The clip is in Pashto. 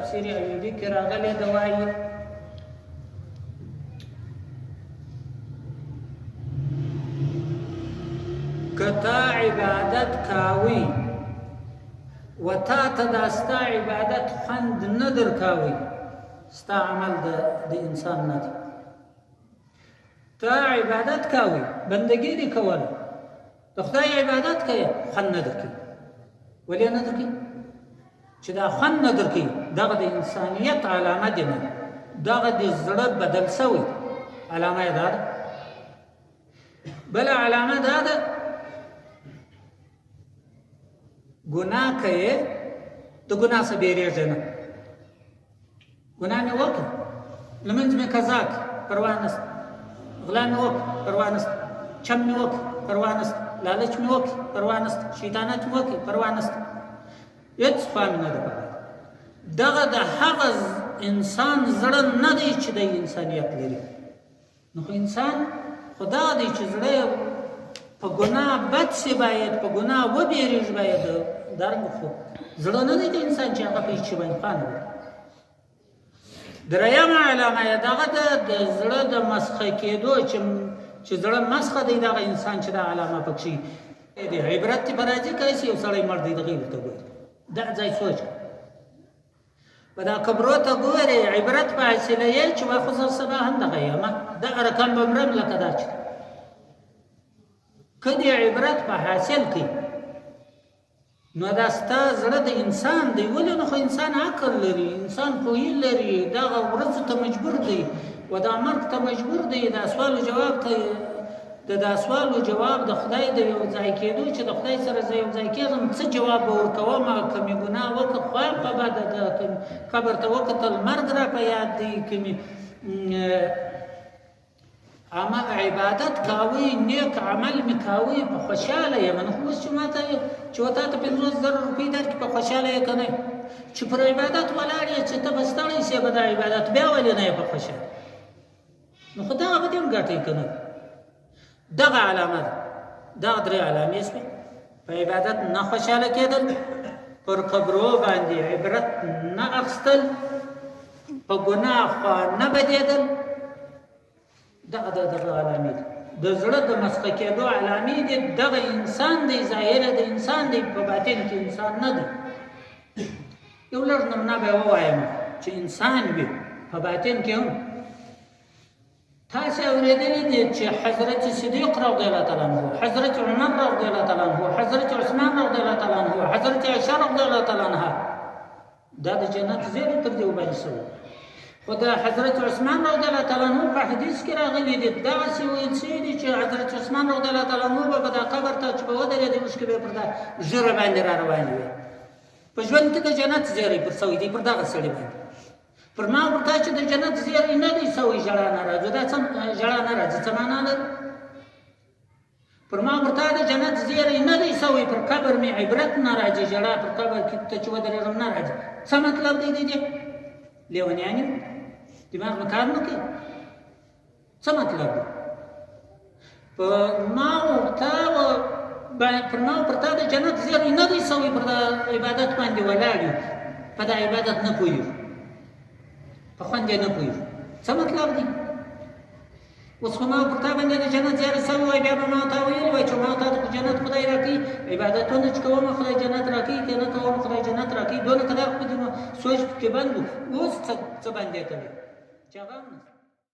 تفسیر ایوبي کې راغلی د وایي که تا عبادت کاوی و تا ته دا ستا عبادت خوند نه درکاوی، ستا عمل د انسان نه دی. تا عبادت کاوی، بندګي دې کوله، د خدای عبادت کوي، خوند نه درکوي. ولې نه درکوي؟ چې دا خوند نه درکوي دغه د انسانیت علامه دی، نه دغه د زړه بدل سوی علامه یې دا ده. بله علامه دا ده، ګناه کوي د ګناه څخه بیریږي نه. ګناه مې وکړه، لمونځ مې قضا کړ، پروا نشته، غلا مې وکړه، پروا نشته، چم مې وکړ، پروا نشته، لالچ مې وکړ، پروا نشته، شیطانت مې وکړ، پروا نشته، هېڅ خوا مې نه ده پروا. دغه د هغه انسان زړه نه دی چې د انسانیت لري. نو خو انسان خدا دی چې زړه په ګناه بد سي، باید په ګناه وبېرېږي، باید دارنګه خو زړه نه دی د انسان چې هغه په هېڅ شي باندې خواه نه وي. درېیمه علامه یې دغه ده د زړه د مسخه کېدو، چې زړه مسخه دی دغه انسان چې دا علامه پکښې دی. عبرت دې په راځي که هسې یو سړی مړ دی دغې ورته ګوري، دا ځای سوچ په دا قبرو ته ګورې، عبرت په حاصله یې چې وا خو زه سبا هم دغه یم، دغه رقم به مرم لکه دا چې که دې عبرت په حاصل کړي نو دا ستا زړه د انسان دی. ولې نو خو انسان عقل لري، انسان پوهي لري، دغه ورځو ته مجبور دی و دا مرګ ته مجبور دی، دا سوال و جواب ته د دا سوال و جواب د خدای د یو ځای کېدو چې د خدای سره زه یو ځای کېږم څه جواب به ورکوم، که مې ګناه وکړه خوا په بده ده، که قبر ته وکتل مرګ را په یاد دی، که مې عمل عبادت کاوی، نیک عمل مې کاوی، په خوشحاله یم. نو خو اوس چې ماته چې وتا ته 50,000 روپۍ درکړي په خوشحاله یې که نه، چې پر عبادت ولاړ یې چې ته به ستړی شې به دا عبادت بیا ولې نه یې په خوشحاله؟ نو خو دغه به دې هم ګټه که نه. دغه علامه ده. دغه درې علامې شوې: په عبادت نه خوشحاله کېدل، پر قبرو باندې عبرت نه اخیستل، په ګناه خوا نه بدېدل. دغه د دغه علامې دي، د زړه د مسخه کېدو علامې دي. دغه انسان دی، ظاهره د انسان دی، په باطن کې انسان نه دی. یو لږ نمونه به ووایم چې انسان وي په باطن کې هم. تاسې اورېدلي دي چې حضرت صدیق رضی الله تعالی عنه، حضرت عمر رضی الله تعالی عنه، حضرت عثمان رضی الله تعالی عنه، حضرت عائشه رضی الله تعالی عنها دا د جنت زیری پر دې وباندې سوی. خو د حضرت عثمان رضی الله تعالی عنه په حدیث کې راغلي دي، دغسې ویل شوي دي چې حضرت عثمان رضی الله تعالی عنه به دا قبر ته چې به ودرېدی اوښکې به یې پر دا ږیره باندې را روانې وې. په ژوند کې د جنت زیری پر سوی دی پر دغه سړي باندې. پر ما پر تا چې د جنت زیری نه دی سوی ژړا نه راځي، دا څه ژړا نه راځي، څه معنا لري؟ پر ما پر تا د جنت زیری نه دی سوی، پر قبر مې عبرت نه راځي، ژړا پر قبر کې ته چې ودرېږم نه راځي، څه مطلب دی د دې؟ لیونیان یو، دماغ مې کار نه کوي، څه مطلب دی؟ په ما او تا پر ما او پر تا د جنت زیری نه دی سوی، پر دا عبادت باندې ولاړ یو، په دا عبادت نه پوهېږو، په خوند یې نه پوهېږو، څه مطلب دی؟ اوس خو ما پر تا باندې د جنت زیاری سوی وای، بیا به ما تا ویلي وای چې ما تا ته خو جنت خدای راکوي، عبادتونه چې کوم خدای جنت راکوي، که نه کوم خدای جنت راکوي، دونه که دا خو دې نو سوچ پکې بند و، اوس څه باندې کوي چې هغه هم نشته.